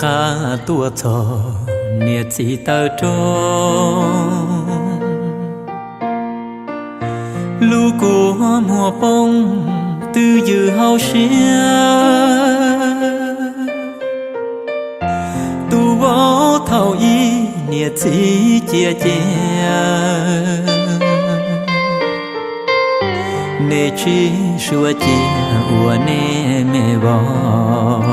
Qab tuaj txog niam txiv taw roob, lub kua muag poob twb ywm hauv siab. Tus vauv thaum ub niam txiv cia cia, nej tsis suav cia ua nej me vauv.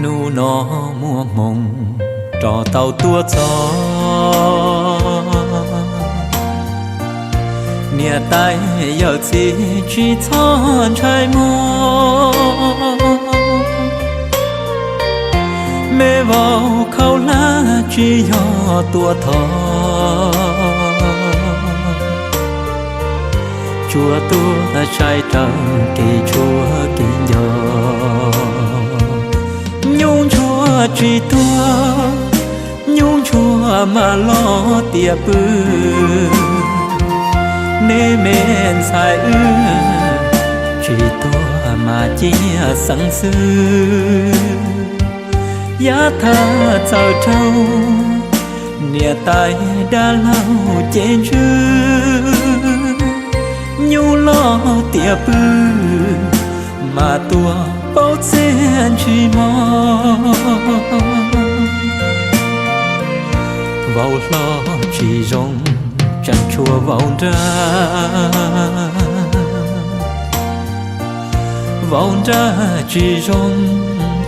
Hnub no muaj hmoo rov tau tuaj txog, niam tais yawm txiv tsis txhob ntshai muag. Me vauv khaub hlab tsis yog tuaj thov, tsuas tuaj saib raws kev tshuaj kev nco. Nyuj ntsuag tsis tuag, nyuj ntsuag mas loj tiam pw. Nej me ntxhais wb tsis tuag mas cia xeeb xwb. Yav thaj txawm raug niam tais dab laug cev ntswg, nyuj loj tiam pw mas tuaj paub txiaj ntshis mog. Vauv hlob tsis zoo tseem tshuav vauv nrag, vauv nrag tsis zoo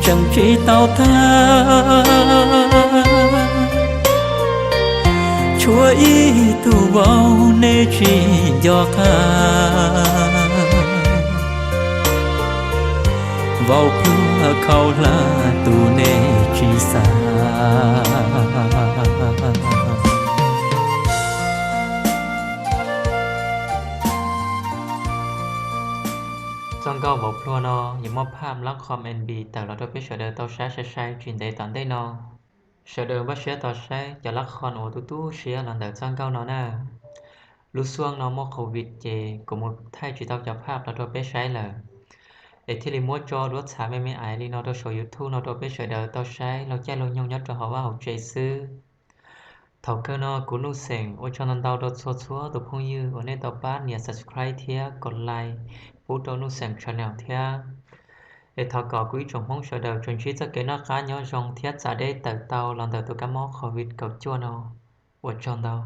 tseem tsis tau tag. Tshuav ib tug vauv nej tsis nco qab, vauv pluag khaub hlab tus nej tsis xav. Txoj nkauj vauv pluag no yuav muaj phaj lab qhom M V tawm los rau peb sawv daws tau saib sai sai tsis ntev tom ntej no. Sawv daws npaj siab tos saib cov lab qhom uas tu tu siab los ntawm txoj nkauj no na. Lub xyoo no muaj COVID ces kuv mus thaij tsis tau cov phaj los rau peb saib lawm, es thiaj li muab tso duab txhav me me ais li no rau saum YouTube no rau peb sawv daws tau saib laug caij laug nyoog nyob rau hauv vaj hauv tsev xwb. Thaum kawg no kuv Nuj Xeem ua tsaug ntau ntau rau txhua txhua tus phooj ywg uas nej tau pab nias subscribe thiab kom like pub rau Nuj Xeem channel thiab. Es thov kom kuv ib tsoom Hmoob sawv daws tsuas ntsib txoj kev noj qab nyob zoo thiab txav deb tawm tau los ntawm tus kab mob COVID kaum cuaj no. Ua tsaug ntau.